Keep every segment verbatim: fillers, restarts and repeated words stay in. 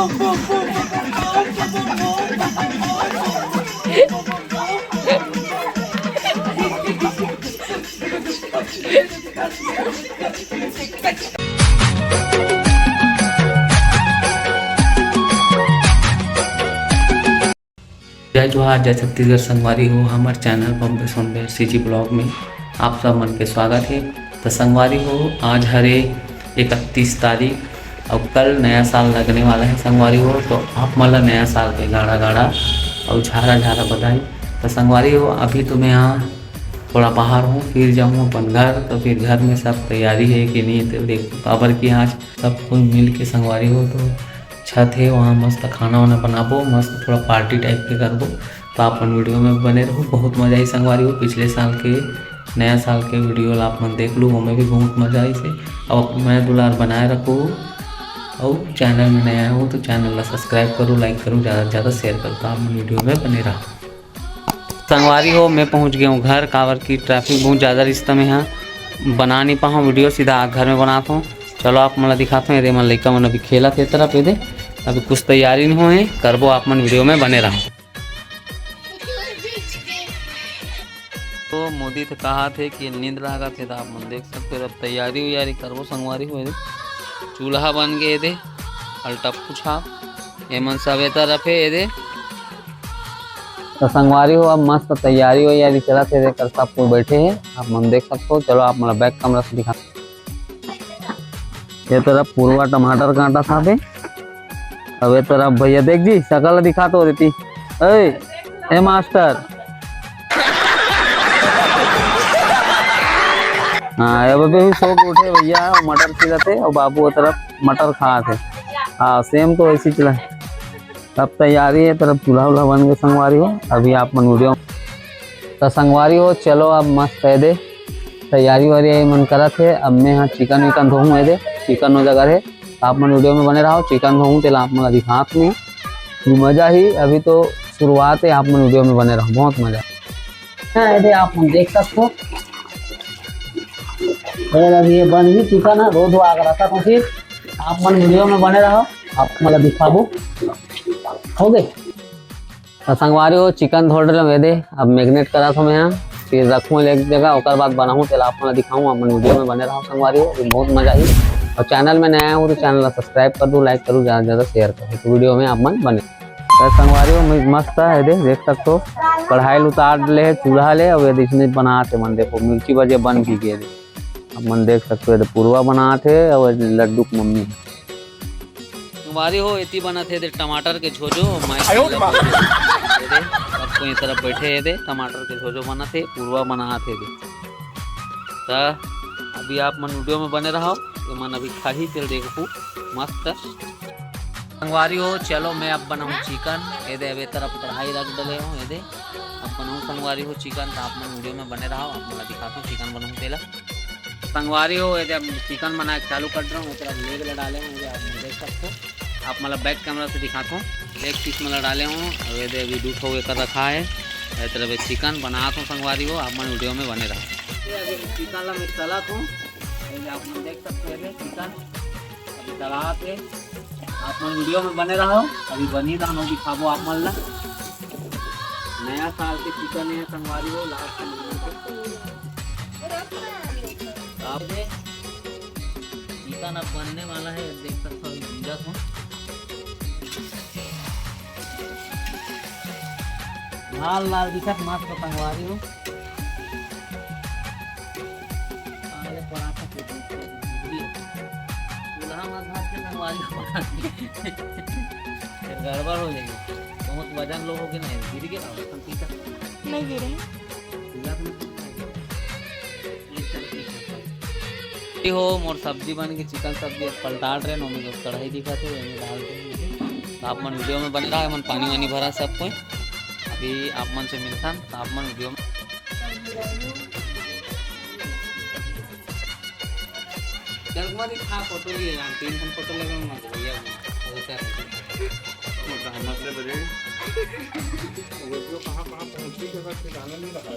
जय जोहार, जय छत्तीसगढ़ संगवारी हो। हमर channel Bombay Sonber CG blog में आप सब मन के स्वागत है। तो संगवारी हो, आज हरे इकतीस तारीख और कल नया साल लगने वाला है संगवारी हो। तो आप मन ला नया साल के गाड़ा गाड़ा और झारा झारा बधाई। तो संगवारी हो, अभी तो मैं यहाँ थोड़ा बाहर हूँ, फिर जाऊँ अपन घर। तो फिर घर में सब तैयारी है कि नहीं, तो देखो, काबर कि आज सब कोई मिल के संगवारी हो तो छत है, वहाँ मस्त खाना वाना बनाबो, मस्त थोड़ा पार्टी टाइप के करबो। तो आप मन वीडियो में बने रहो, बहुत मजा आई संगवारी हो। पिछले साल के, नया साल के वीडियो ला आप मन देख लो, ओमे भी बहुत मजा आई से। अब अपन मया दुलार बनाए रखो, और चैनल में नया हो तो चैनल ला सब्सक्राइब करो, लाइक करो, ज़्यादा से ज़्यादा शेयर करो। तो आप मन वीडियो में बने रहो। संगवारी हो, मैं पहुँच गया हूँ घर, काबर की ट्रैफिक बहुत ज़्यादा रिश्ता में है, बना नहीं पाऊँ वीडियो, सीधा घर में बनाता हूँ। चलो आप मन ला दिखाता हूँ, ये दे मन लइका मन अभी खेलत हे तरफ, ये दे अभी कुछ तैयारी नहीं होए, करबो, आप मन वीडियो में बने रहो। तो मोदी तो कहा थे कि नींद लागत हे, तो आप मन देख सकते हो, अब तैयारी उयारी करबो संगवारी हो। ये दे चूल्हा बन गए, ये दे अलटप्पू छाप, ये मन सब ये तरफ है, ये दे। तो संगवारी हो, अब मस्त तैयारी वैयारी चलत हे, देख कर सब कोई बैठे हैं, आप मन देख सकते हो। चलो आप मन ला बैक कैमरा से दिखा। ये तरफ पूर्वा टमाटर काटत हावे, अब ये तरफ भैया देख जी, शकल दिखा तो देती। ए, ए मास्टर। हाँ, अब अभी सो के उठे भैया, मटर छीलत हे और बाबू वो तरफ मटर खात हे। हाँ, सेम तो ऐसी चला। अब तैयारी है, तरफ चूल्हा उल्हा बन गए संगवारी हो। अभी आप मन वीडियो तो संगवारी हो, चलो अब मस्त है दे तैयारी वारी ये मन करत हे। अब मैं हाँ चिकन विकन धोहूँ, ये दे चिकन वो जगह है, आप मन वीडियो में बने रहो। चिकन धोहूँ तेला आप मन ला दिखात नहीं, मजा ही अभी तो शुरुआत है, आप मन वीडियो में बने रहो, बहुत मजा। हाँ, ये दे आप मन देख सकते हो, फिर अभी ये बन भी चिकन है, दो दो आग रखा तो फिर आप मन वीडियो में बने रहो, आप मन ला दिखाबो। हो गए। तो संगवारी हो, चिकन धो डरे ये दे, अब मैग्नेट करा थो मैं यहाँ, फिर रखूँ एक जगह, ओकर बाद बनाऊँ, तेला आप मन ला दिखाऊँ, आप मन वीडियो में बने रहो संगवारी हो, अभी बहुत मजा आई। और चैनल में नया हो तो चैनल ला सब्सक्राइब कर दो, लाइक करो, ज़्यादा से ज़्यादा शेयर करो, तो वीडियो में आप मन बने। तो संगवारी हो, मैं मस्त है दे, देख सकते हो, कढ़ाई ल उतार ले है चूल्हा ले, अब ये दे इसमें बनात हे मन, देखो मिर्ची बजे बन भी गए दे, आप मन देख सकते हो, ये दे पुरवा बनात हे और लड्डू की मम्मी। संगवारी हो, एती बनत हे दे टमाटर के झोझो, मैं आयो रे माँ। ये दे, सबको ये तरफ बैठे हे दे, टमाटर के झोझो बनत हे, पुरवा बनात हे दे। त अभी आप मन वीडियो में बने रहो, ये मन अभी खाही तेल देखू मस्त। संगवारी हो, चलो मैं अब बनाऊँ चिकन। ये दे, अब ये तरफ कढ़ाई रख डले हूँ, ये दे, अब बनाऊँ संगवारी हो चिकन, तो आप मन वीडियो में बने रहो, आप मन ला दिखाता हूँ चिकन बनाऊँ तेला। संगवारी हो, ये दे अब चिकन बनाए के चालू कर रहा हूँ, ये तरफ लेग ला डाले हूँ, ये आप मन देख सकते हो। आप मन ला बैक कैमरा से दिखाता हूँ, लेग पीस मन ला डाले हूँ, अब ये दे अभी दू ठो एकर रखा है, ये तरफ ये चिकन बनात हूँ संगवारी हो, आप मन वीडियो में बने रहो। ये अभी चिकन ला मैं तलत हूँ, ये आप मन देख सकते हो, ये चिकन अभी तलात हे। आप मन वीडियो में बने रहो, अभी बनी रहनो दिखाबो आप मन ला। नया साल के चिकन है संगवारी हो, लास्ट में आप दे चिकन अब बनने वाला है, देख सकते हो अभी भूंजत हो। लाल लाल दिखत मस्त संगवारी हो। अरे पराठा के चूल्हा में भात के संगवारी हो। फिर गड़बड़ हो जाएगी, बहुत वजन लो हो के नहीं गिर गया। नहीं गिरे। चूल्हा में ये हो मोर सब्जी बन के चिकन सब्जी अब पलटाल रहे, नोमी जो कढ़ाई दिखा थे, वही डाल दे। तो आप मन वीडियो में बने रहा, मन पानी वानी भरा सब कोई। अभी आप मन से मिलथन, तो आप मन वीडियो में। चल कुमार जी, खा फोटो लिए यार, तीन ठन फोटो लगे मत भैया। वो क्या है? वो तो हम मतलब रे। वो जो कहाँ, कहाँ पहुँच गई जगह ठिकाना नहीं लगा।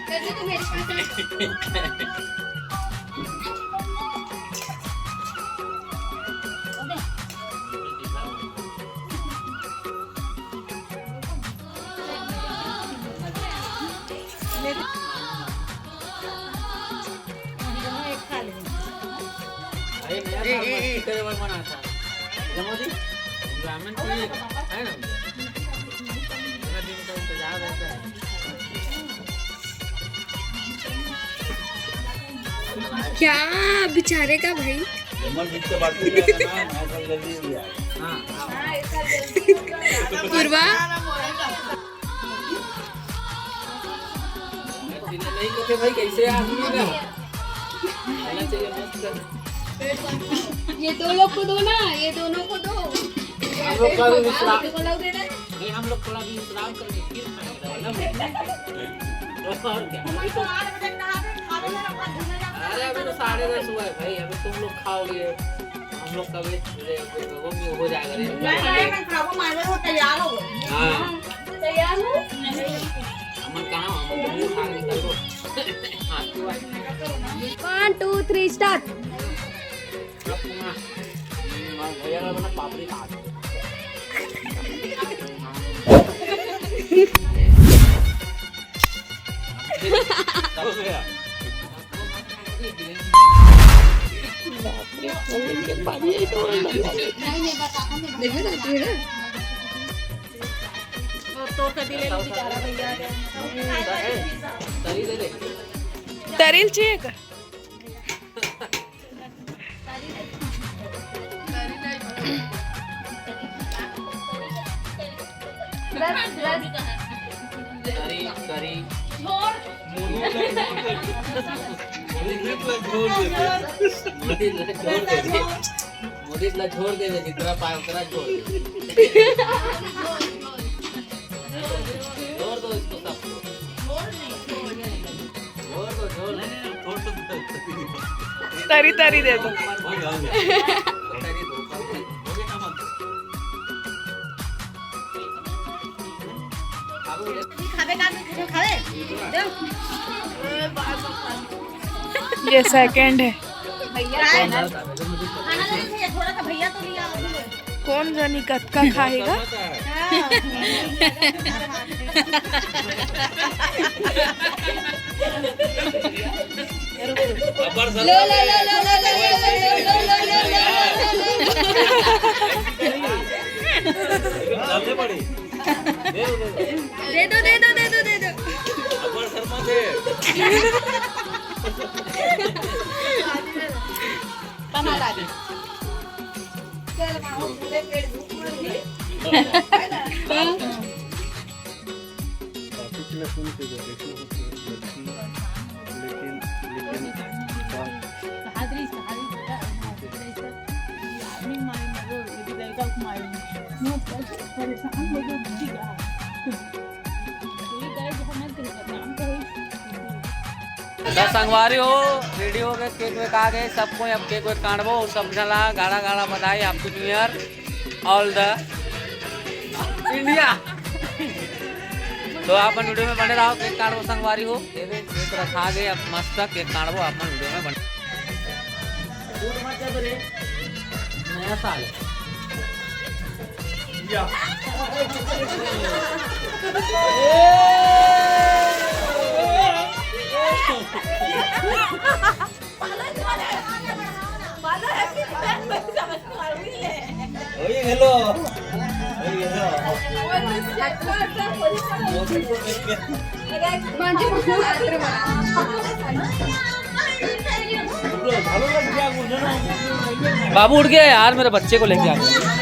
जैसे तू मेरे पास है। अरे, मेरा ए, साथ ए, मस्ती ए। करे बर मन आता है। समझी? Enjoyment के लिए है ना भैया? इतना दिन का इंतजार रहता है। क्या बेचारे का भाई। विमल जी से बात नहीं किया था ना, मैं सब जल्दी हो गया। हाँ, हाँ। पूर्वा। नहीं तो थे भाई, कैसे आदमी का? आना चाहिए मस्त। ये दो लोग को दो ना, ये दोनों को दो। हम लोग का भी विश्राम। आप लोग को दे रहे हैं? नहीं, हम लोग थोड़ा भी विश्राम करके फिर खाएंगे ना। और क्या? अरे, अभी तो साढ़े दस हुआ है भाई, अभी तुम लोग खाओगे, हम लोग का भी रे-, वो भी हो जाएगा रे। नहीं, नहीं, मैं खाबो, मारे हो, तैयार हो। हाँ। तैयार हो? अमन कहाँ हो? अमन तो मुंह उठा के निकल गो। हाँ, तू आ। One, two, three, start. भैया का बना पापड़ी चाट। देखो ना, तू है। तरिल चीक। करी, करी। मोदी ला छोड़ दे। मोदी ला छोड़ दे, जितना पाए उतना छोड़ दे। छोड़ दो इसको सबको। छोड़ दो, छोड़ दो। तरी, तरी दे दो। तरी दो। खाबे का, खाबे? दे। ये second है। भैया है ना? खाना ले भैया, थोड़ा सा भैया तो लिया। कौन जानी कतका खाएगा। लो, लो, लो। दे दो, दे दो, दे दो, दे दो। बना डाली। चल, माँ, पूरे पेट भूख मर गई। है ना? काफी के लिए सुन के गए, लेकिन, लेकिन, लेकिन, त संगवारी हो, ready हो गए, cake वेक आ गए, सबको अब cake वेक काटबो, सब झन ला गाड़ा गाड़ा बधाई, Happy New Year, all the India। तो आप मन video में बने रहो, cake काटबो संगवारी हो। ये देख, cake रखा गए, अब मस्त cake काटबो, आप मन video में बने। नया साल है। ओए, hello। ओए, hello। बाबू उठ गया यार, मेरे बच्चे को लेके आ गया।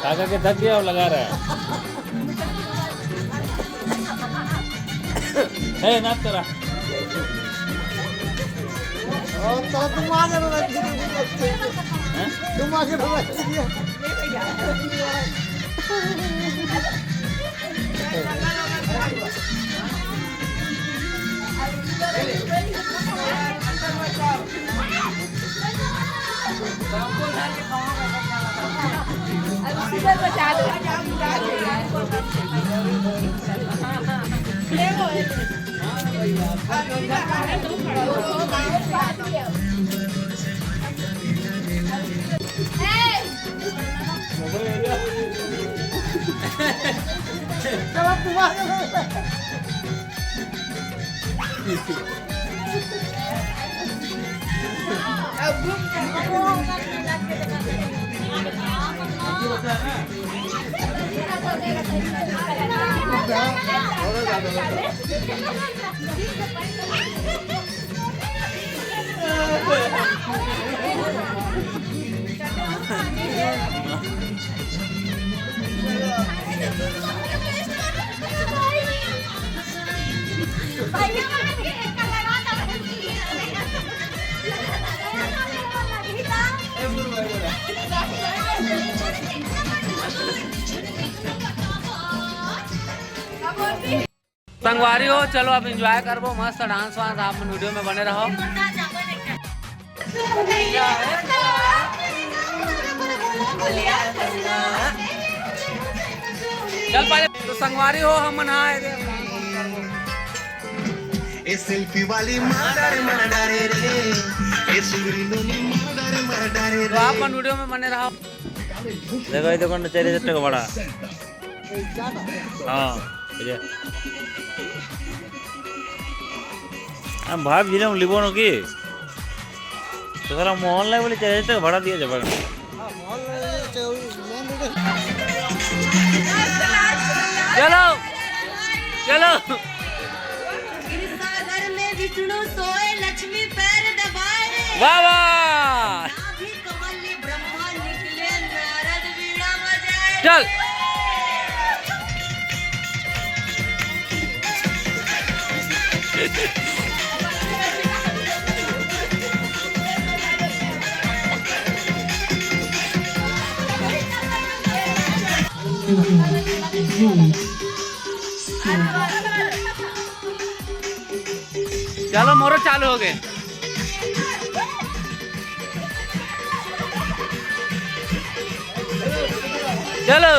काका के धक गया और लगा रहा है। है ना तेरा? और तो तुम आगे रहो, तुम आगे रहो। संगवारी हो, चलो अब एंजॉय करबो, मस्त डांस वांस, आप मन वीडियो में बने रहो। चल पहले तो संगवारी हो, हम मन आए रे। ए सेल्फी वाली मार डारे, मार डारे रे। ए सुगरी नोनी मार डारे, मार डारे रे। तो आप मन वीडियो में बने रहो। देखो, ये देखो ना, चार हजार टका भाड़ा। हाँ, ये। हम भाई भी ना लिबो ना की। तो साला मोहन लाल बोले, चार हजार टका भाड़ा दिया जाबा। चलो, चलो। गिरसागर में विष्णु सोए, लक्ष्मी पैर दबाए। वाह, वाह। नाभि कमल में ब्रह्मा निकले, नारद वीणा बजाए। चल। चलो, मोरो चालू हो गए। चलो।